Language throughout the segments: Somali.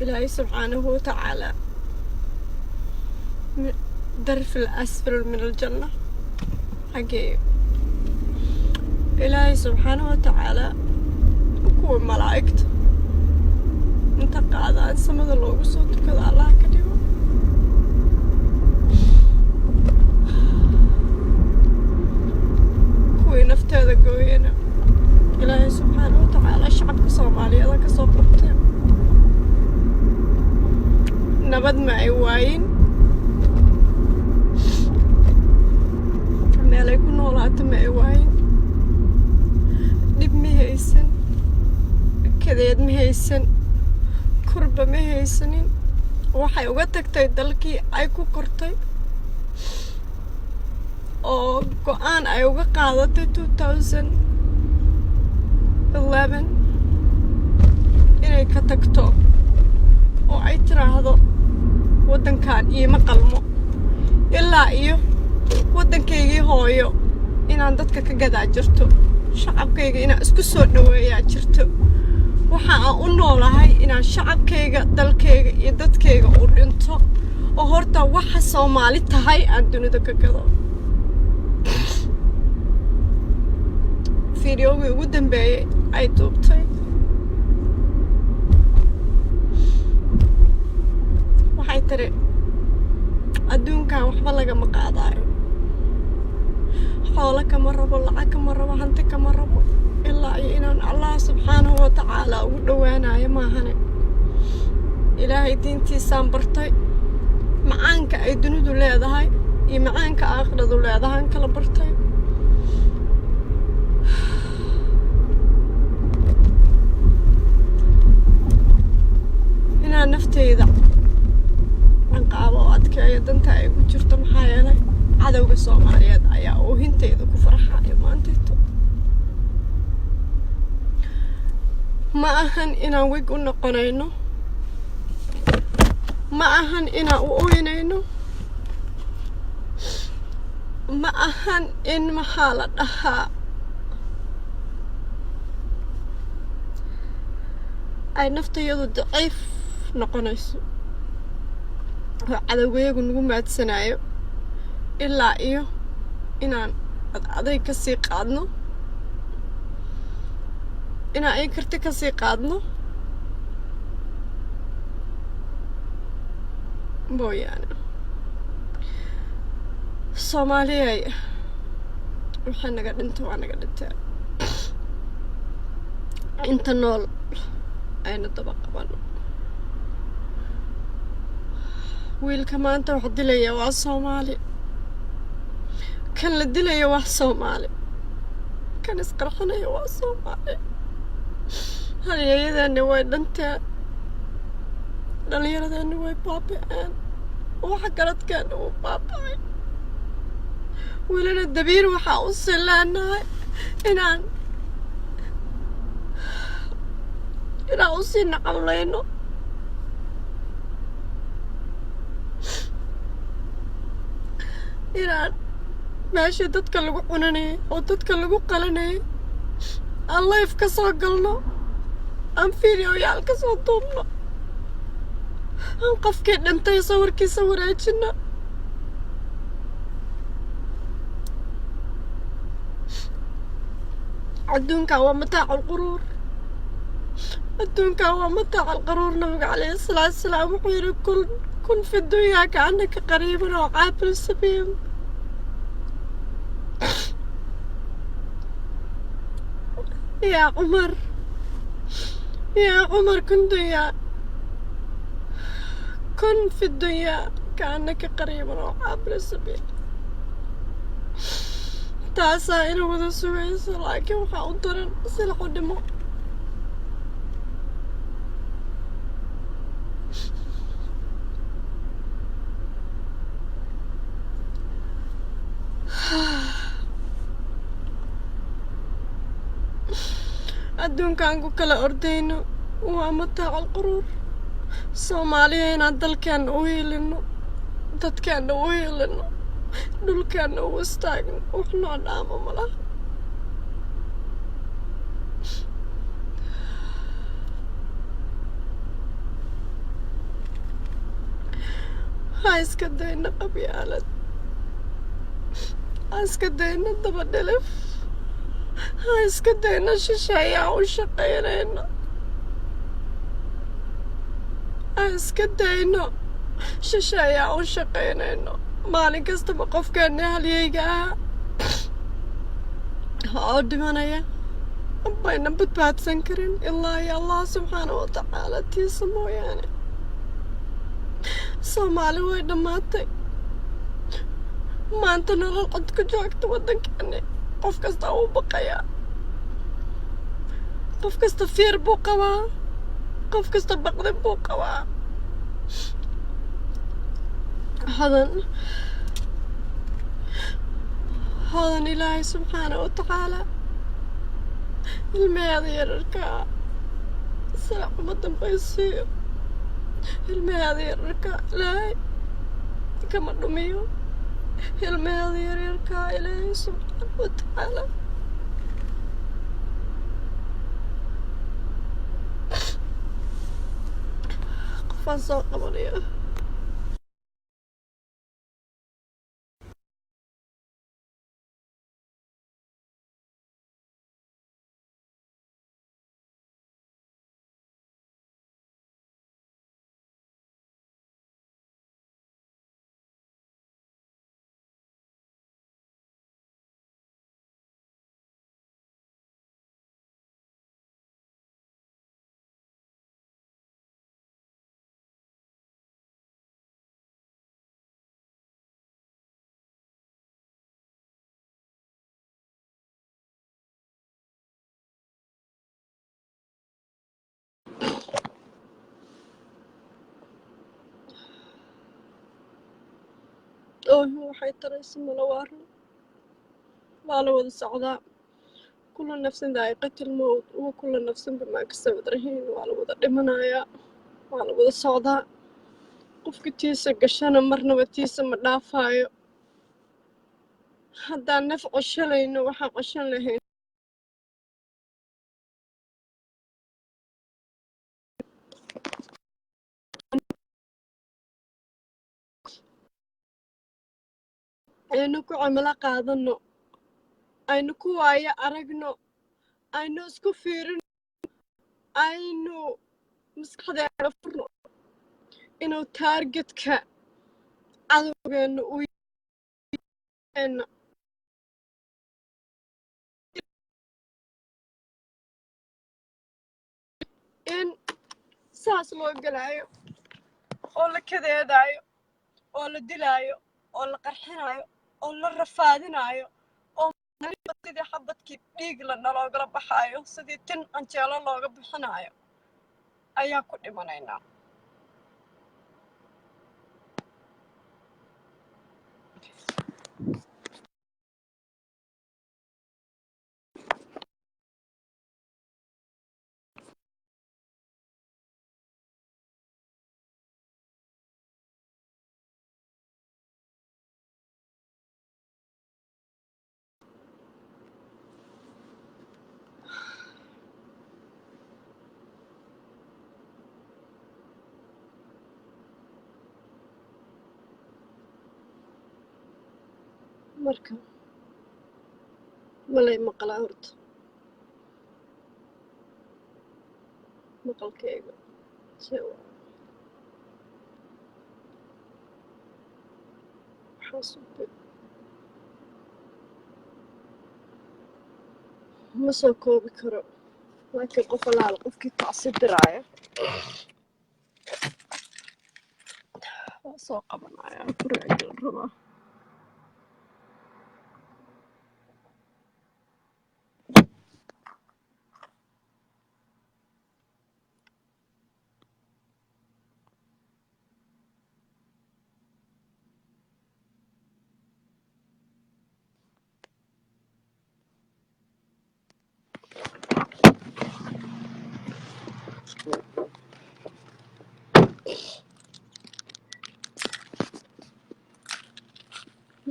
Ilaahay subxaanahu watacaala darfi al asfal min aljanna xaggeeyo. Ilaahay subxaanahu watacaala kuwa malaa'igta inta qaadaan samada loogu soo tukado Allah ka dhigo. Kuwii nafteeda gooyana Ilaahay subxaanahu watacaala shacabka Soomaaliyeed ka soo qabtee. Nabad ma ay waayin, meelay ku noolaato ma ay waayin, dhib ma haysan, kadeed ma haysan, kurba ma haysanin. Waxay uga tagtay dalkii ay ku kortay oo go'aan ay uga qaadatay 2011 inay ka tagto oo ay tiraahdo waddankan iima qalmo, ilaa iyo waddankaygii hooyo inaan dadka ka gadaa jirto, shacabkayga inaan isku soo dhaweeyaa jirto. Waxa aan u noolahay inaan shacabkayga, dalkayga iyo dadkayga u dhinto oo horta waxa Soomaali tahay aan dunida ka gado. Fideogii ugu dambeeyey ay duubtay waxay tiri, adduunkan waxba lagama qaadaayo, xoolo kama rabo, lacag kama rabo, hanti kama rabo, ilaa iyo inaan Allah subxaanahu watacaala ugu dhowaanayo maahane. Ilaahay diintiisaan bartay, macaanka ay dunidu leedahay iyo macaanka aakhiradu leedahaan kala bartay. Inaan nafteyda canqaabo oo adkeeyo danta ay ku jirto, maxaa yeelay cadowga Soomaaliyeed ayaa oohinteyda ku farxayo maantayto. Ma ahan inaan wig u noqonayno, ma ahan inaan u ooynayno, ma ahan in maxaa la dhahaa ay naftayadu daciif noqonayso oo cadowgayagu nagu maadsanayo, ilaa iyo inaan ad adayg ka sii qaadno, inaan ay karti ka sii qaadno mooyaane. Soomaaliyay, waxay naga dhinta waa naga dhinteen, inta nool aynu daba qabano. Wiilka maanta wax dilaya waa Soomaali, kan la dilaya waa Soomaali, kan isqarxinaya waa Soomaali. Halyeeyadeeni way dhinteen, dhallinyaradeeni way baabi'een, waxa garadkeena wuu baaba'ay. Welina dabiir waxaa u sii leenahay inaan usii nacamlayno. Inaan meeshii dadka lagu cunanayay oo dadka lagu qalanayay aan live ka soo galno, aan videoyaal ka soo duubno, aan qofkii dhintay sawirkiisa wareejino. Adduunkan waa mataac alquruur, adduunkan waa mataac alquruur. Nabiga calayhi salaatu salaam wuxuu yidhi, kun fi dunyaa kaannaka qariibun oo caabir sabiil. Yaa Cumar, yaa Cumar, kun dunyaa kun fi dunyaa kaannaka qariibun oo caabir sabiil. Taasaa ina wada sugayso, laakiin waxaa u daran silaxu dhimo. Adduunkaan ku kala ordayno waa mataac alquruur. Soomaaliya, inaan dalkeenna u hiilino, dadkeenna u hiilino, dhulkeenna u istaagno, wax noo dhaamo malaha. Ha iska dayno qabyaalad, ha iska dayno dabadhilif, ha iska dayno shisheeyaan u shaqaynayno, ha iska dayno shisheeyaan u shaqaynayno. Maalin kastaba qofkeena halyeyga ah oo dhimanaya bayna badbaadsan karin ilaa iyo Allah subxaana wa tacaala tiisa mooyaane. Soomaali way dhammaatay. Maanta nolol cod ku joogta waddankeeni, qof kasta wuu baqayaa, qof kasta fear buu qabaa, qof kasta baqdin buu qabaa. Hodan, Hodan, Ilaahay subxaana wa tacaala ilmaheeda yararkaa saac uma dambaysiiyo. Ilmaheeda yararkaa Ilaahay kama dhumiyo. Ilmaheeda yaryarkaa Ilaahay subxaana wa tacaala qofaan soo qabanaya. Oohin waxay taraysa mala waaran. Waa la wada socdaa. Kullu nafsin daa'iqatul mowt wa kullu nafsin bimaa kasabat rahiin. Waa la wada dhimanayaa, waa la wada socdaa. Qofka tiisa gashana marnaba tiisa ma dhaafaayo. Haddaan naf coshalayno, waxaan coshan lahayn aynu ku cimilo qaadano, aynu ku waayo aragno, aynu isku fiirino, aynu maskaxdeena furno inuu targetka cadowgeena uu yaheena. In saas loo gelaayo oo la kadeedaayo oo la dilaayo oo la qarxinaayo oo la rafaadinaayo oo sidii xabadkii dhiig la naloogala baxaayo, sidii tin canjeelo looga bixinaayo ayaa ku dhimanaynaa. Marka malay maqlaa horta maqalkayga see waa? Waxaas ma soo koobi karo, laakiin qof alaala qofkii tacsi diraaya waa soo qabanaya, guriga rabaa.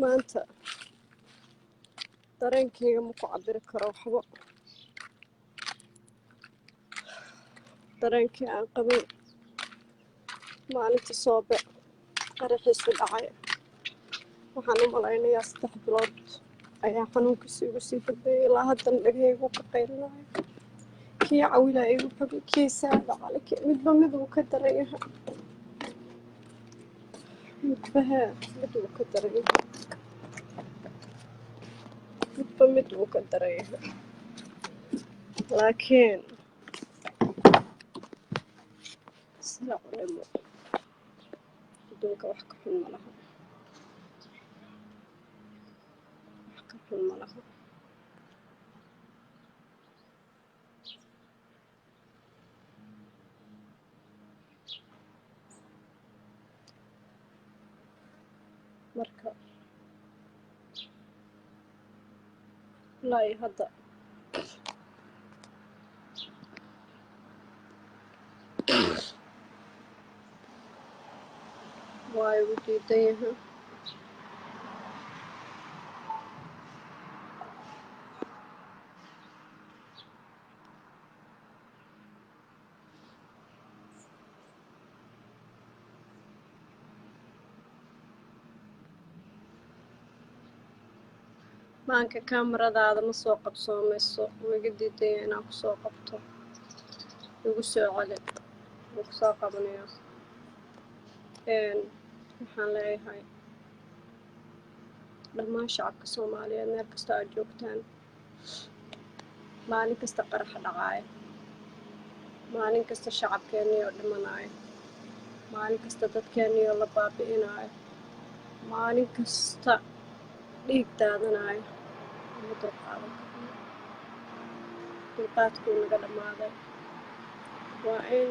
Maanta dareenkayga ma ku cabiri karo waxba. Dareenkii aan qabay maalinta soobe. Qaraxiisu dhacay, waxaan u malaynayaa 3 bilood ayaa xanuunkiisa igu sii dambeeyay. Ilaa haddana dhagahaygu ka qaylinayo. Kii cawilaa igu xogay, kii saada cali, kii midba mid uu ka daran yahay, midba hee mid uu ka daran yahay, midba mid uu ka daran yahay. Laakiin sida u dhimo, adduunka wax ka xun ma laha, wax ka xun ma laha. Marka ilaa iyo hadda waa igu diidan yahay. Maanka kaamaradaada ma soo qabsoomayso, wuu iga diidan yahay inaan kusoo qabto. Igu soo celi, wuu kusoo qabanayaa. Waxaan leeyahay dhammaan shacabka Soomaaliyeed meel kasta aad joogtaan, maalin kasta qaraxa dhacaaya, maalin kasta shacabkeenniyoo dhimanaayo, maalin kasta dadkeenniyoo la baabi'inaayo, maalin kasta dhiig daadanaayo, uma dulqaadan karno. Dulqaadkuu naga dhammaaday. Waa in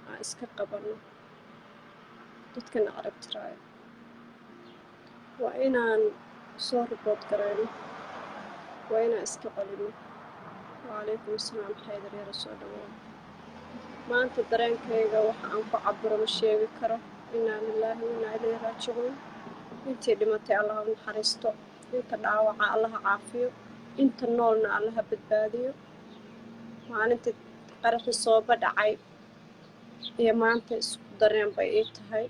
aan iska qabanno dadkana carab tiraayo, waa inaan soo report garayno, waa inaan iska celino. Wacalaykum assalaam. Xaydar yara, soo dhawow. Maanta dareenkayga waxa aan ku cabiro ma sheegi karo. Innaa lilaahi wa innaa ilayhi raajicuun. Intii dhimatay Allaha u naxariisto, inta dhaawaca Allaha caafiyo, inta noolna Allaha badbaadiyo. Maalintii qaraxii sooba dhacay iyo maanta isku dareen bay ii tahay.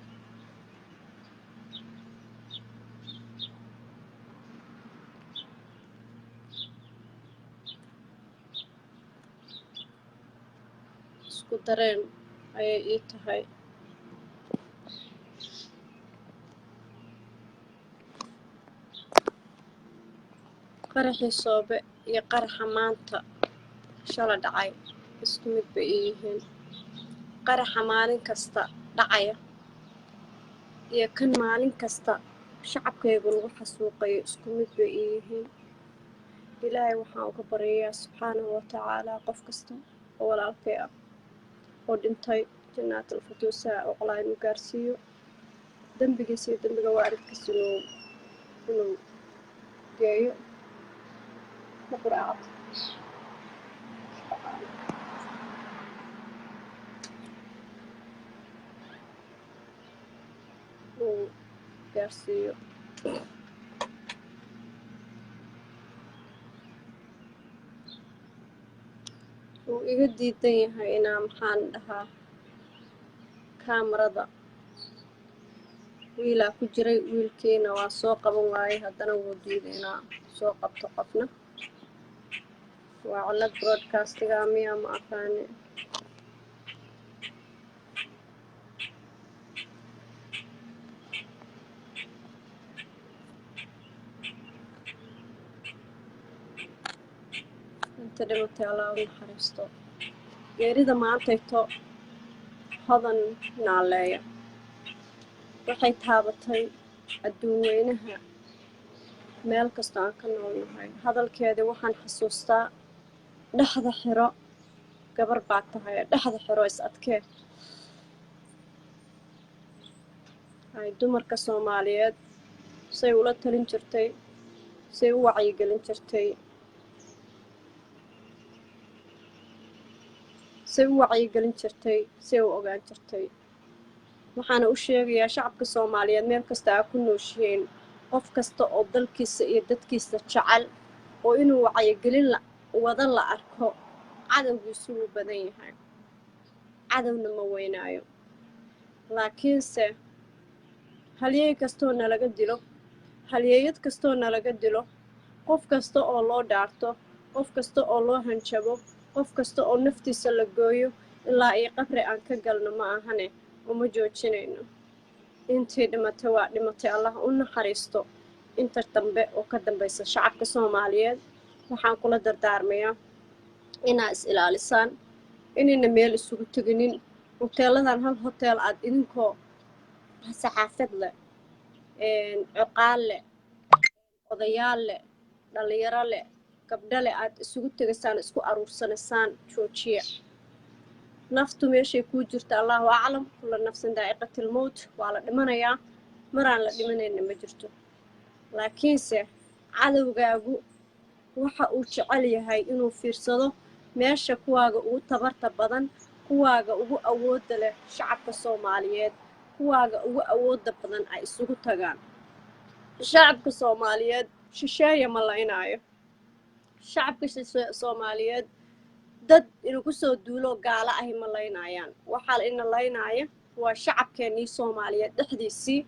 Isku dareen ayay ii tahay. Qaraxii soobe iyo qaraxa maanta shala dhacay isku mid bay ii yihiin. Qaraxa maalin kasta dhacaya iyo kan maalin kasta shacabkaygu lagu xasuuqayo isku mid bay ii yihiin. Ilaahay waxaan uga baryayaa subxaanahu wa tacaala qof kasta oo walaalkay ah oo dhintay jannaat alfirdowsa oqlaa inuu gaarsiiyo, dembigiisa iyo dembiga waalidkiisa inuu geeyo. Ma quraacad? Uu gaarsiiyo. Wuu iga diidan yahay inaa, maxaan dhahaa, kaamarada. Wiilaa ku jiray, wiilkiina waa soo qaban waayey, haddana wuu diiday inaa soo qabto qofna. Waa cillad broadcastiga miya? Ma aqaani. Inta dhimatay Allah u naxariisto. Geerida maantayto Hodan Naaleeya waxay taabatay adduun weynaha meel kasta aan ka noolnahay. Hadalkeedii waxaan xasuustaa: "Dhexda xiro, gabar baa tahay, dhexda xiro, is adkee." Ay dumarka Soomaaliyeed say ula talin jirtay, say u wacyigelin jirtay, say u wacyigelin jirtay, say u ogaan jirtay. Waxaana u sheegayaa shacabka Soomaaliyeed meel kasta aa ku nooshihiin, qof kasta oo dalkiisa iyo dadkiisa jecel oo inuu wacyigelin wada la arko, cadowgiisu wuu badan yahay, cadowna ma weynaayo. Laakiinse halyeey kastoo nalaga dilo, halyeeyad kastoo nalaga dilo, qof kasta oo loo dhaarto, qof kasta oo loo hanjabo, qof kasta oo naftiisa la gooyo, ilaa iyo qabri aan ka galno ma ahane, uma joojinayno. Intii dhimatay waa dhimatay, Allah u naxariisto. Inta dambe oo ka dambaysa, shacabka Soomaaliyeed waxaan kula dardaarmayaa inaa is ilaalisaan, inayna meel isugu teginin hoteeladan. Hal hoteel aad idinkoo saxaafad leh, cuqaal leh, odayaal leh, dhallinyaro leh, gabdho leh, aad isugu tegaysaan, isku aruursanaysaan, joojiya. Naftu meeshay kuu jirta Allahu aclam. Kulla nafsin daa'iqatil mowt. Waa la dhimanayaa, maraan la dhimanayna ma jirto. Laakiinse cadowgaagu waxa uu jecel yahay inuu fiirsado meesha kuwaaga ugu tabarta badan, kuwaaga ugu awoodda leh, shacabka Soomaaliyeed kuwaaga ugu awoodda badan ay isugu tagaan. Shacabka Soomaaliyeed shisheeya ma laynaayo. Shacabka Soomaaliyeed dad inagu soo duulo gaalo ahi ma laynaayaan. Waxaa ina laynaaya waa shacabkeennii Soomaaliyeed dhexdiisii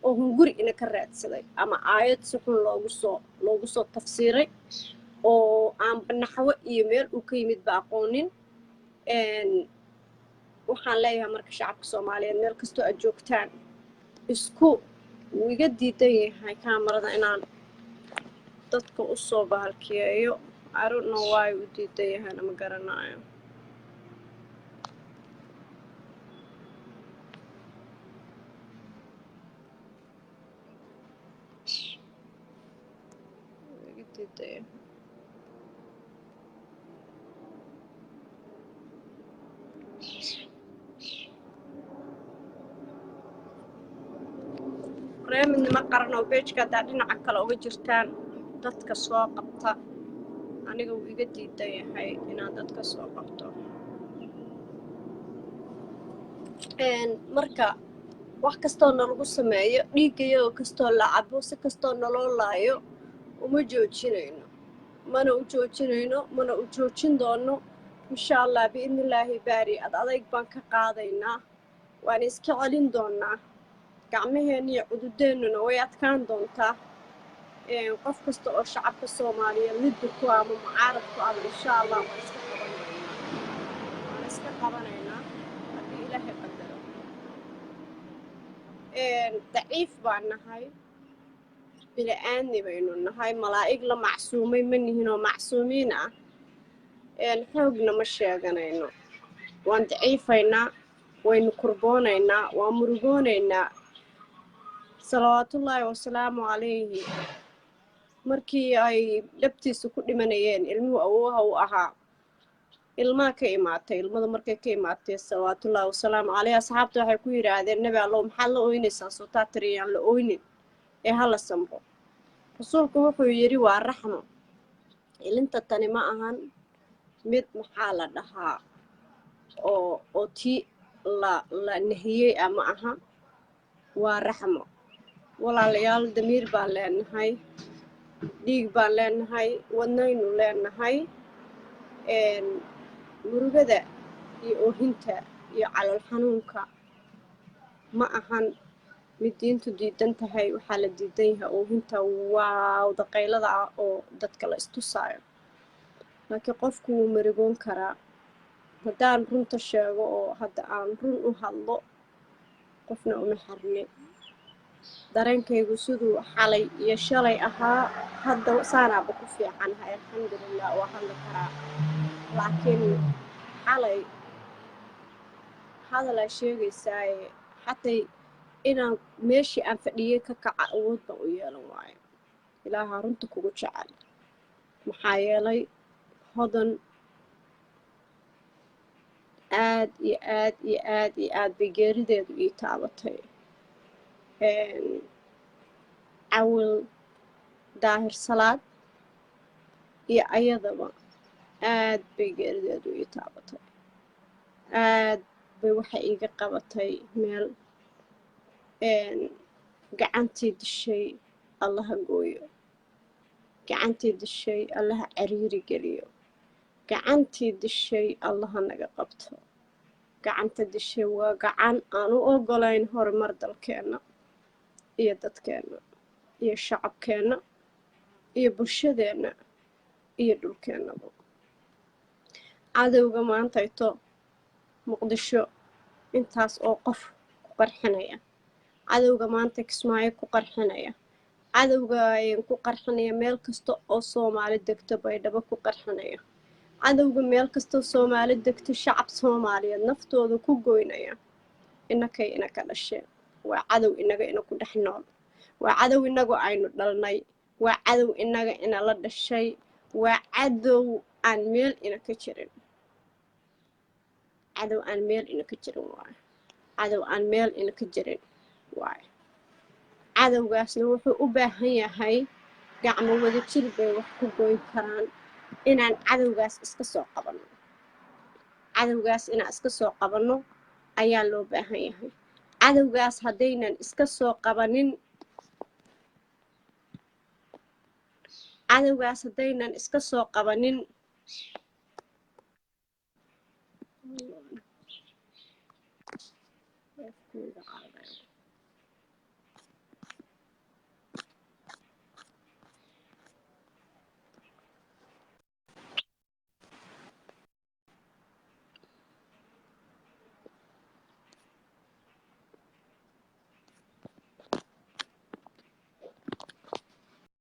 oo hunguri ina ka raadsaday, ama aayad si xun loogu soo tafsiiray oo aanba naxwo iyo meel uu ka yimid ba aqoonin. Waxaan leeyahay marka, shacabka Soomaaliyeed meel kastoo aad joogtaan, isku wuu iga diidan yahay kaamarada inaan dadka usoo bahalkiyeeyo. I don't know why uu diidan yahayna, ma garanayo. Wuu iga diidan yahay. Reer Midnimo Qaran oo page-ka haddaa dhinaca kale uga jirtaan, dadka soo qabta. Aniga wuu iga diidan yahay inaan dadka soo qabto. Marka wax kastoo nalagu sameeyo, dhiiggayagoo kastoo la cabo, si kastoo naloo laayo, uma joojinayno, mana u joojinayno, mana u joojin doono, insha Allah, biidnillaahi baari. Ad adayg baan ka qaadaynaa, waan iska celin doonaa. Gacmaheenna iyo cududeennuna way adkaan doontaa. Qof kasta oo shacabka Soomaaliyeed lidda ku ama mucaaradku ama, insha Allah, waan iska qaban doonaa, waan iska qabanaynaa haddii Ilaahay qadaro. Daciif baan nahay, bini-aadmi baynu nahay, malaa'ig la macsuumay ma nihin oo macsuumiin ah. Xoogna ma sheeganayno. Waan daciifaynaa, waynu kurboonaynaa, waan murugoonaynaa. Salawaatullaahi wasalaamu calayhi, markii ay dhabtiisa ku dhimanayeen ilmuhu awooha u ahaa, ilmaha ka imaatay. Ilmada markay ka imaatay, salawaatullaahi wasalaamu caleyh, asxaabta waxay ku yidhaahdeen: "Nebi Allow, maxaad la ooynaysaa? Sootaa tiriyaan la ooynin ee hala samro." Rasuulku wuxuu yidhi: "Waa raxmo ilinta tani, ma ahan mid, maxaa la dhahaa, oo tii la nahiyey ah ma aha, waa raxmo." Walaalayaal, damiir baan leenahay, dhiig baan leenahay, wadnaynu leenahay. Murugada iyo oohinta iyo calool xanuunka ma ahan mid diintu diidan tahay. Waxaa la diidan yahay oohinta waawda qaylada ah oo dadka la istusaayo. Laakiin qofku wuu marigoon karaa. Haddaan runta sheego oo hadda aan run u hadlo, qofna uma xarni. Dareenkaygu siduu xalay iyo shalay ahaa hadda saanaaba ku fiicanahay, alxamdulilah, waa hadli karaa. Laakiin xalay hadalaa sheegaysaaye, xatay inaan meeshii aan fadhiyey ka kaca awood baan u yeelan waayo. Ilaahaa runta kugu jecel. Maxaa yeelay, Hodan aad iyo aad iyo aad iyo aad bay geerideedu ii taabatay. Cawil Daahir Salaad iyo ayadaba aad bay geerideedu ii taabatay, aad bay waxay iiga qabatay meel. Gacantii dishay Allaha gooyo, gacantii dishay Allaha cariiri geliyo, gacantii dishay Allaha naga qabto. Gacanta dishay waa gacan aan u ogolayn horumar dalkeenna iyo dadkeenna iyo shacabkeenna iyo bulshadeenna iyo dhulkeennaba. Cadowga maantayto Muqdisho intaas oo qof ku qarxinaya, cadowga maanta Kismaayo ku qarxinaya, cadowga ku qarxinaya meel kasta oo Soomaali degto, Baydhabo ku qarxinaya, cadowga meel kastoo Soomaali degto shacab Soomaaliyeed naftooda ku goynaya, inakay inaka dhasheen. Waa cadow inaga ina ku dhex nool, waa cadow inagu aynu dhalnay, waa cadow inaga ina la dhashay, waa cadow aan meel ina ka jirin. Cadow aan meel ina ka jirin waayo, cadow aan meel ina ka jirin waayo. Cadowgaasna wuxuu u baahan yahay gacmo wadajir bay wax ku goyn karaan. Inaan cadowgaas iska soo qabanno, cadowgaas inaan iska soo qabanno ayaa loo baahan yahay. Cadowgaas haddaynan iska soo qabanin, cadowgaas haddaynan iska soo qabanin.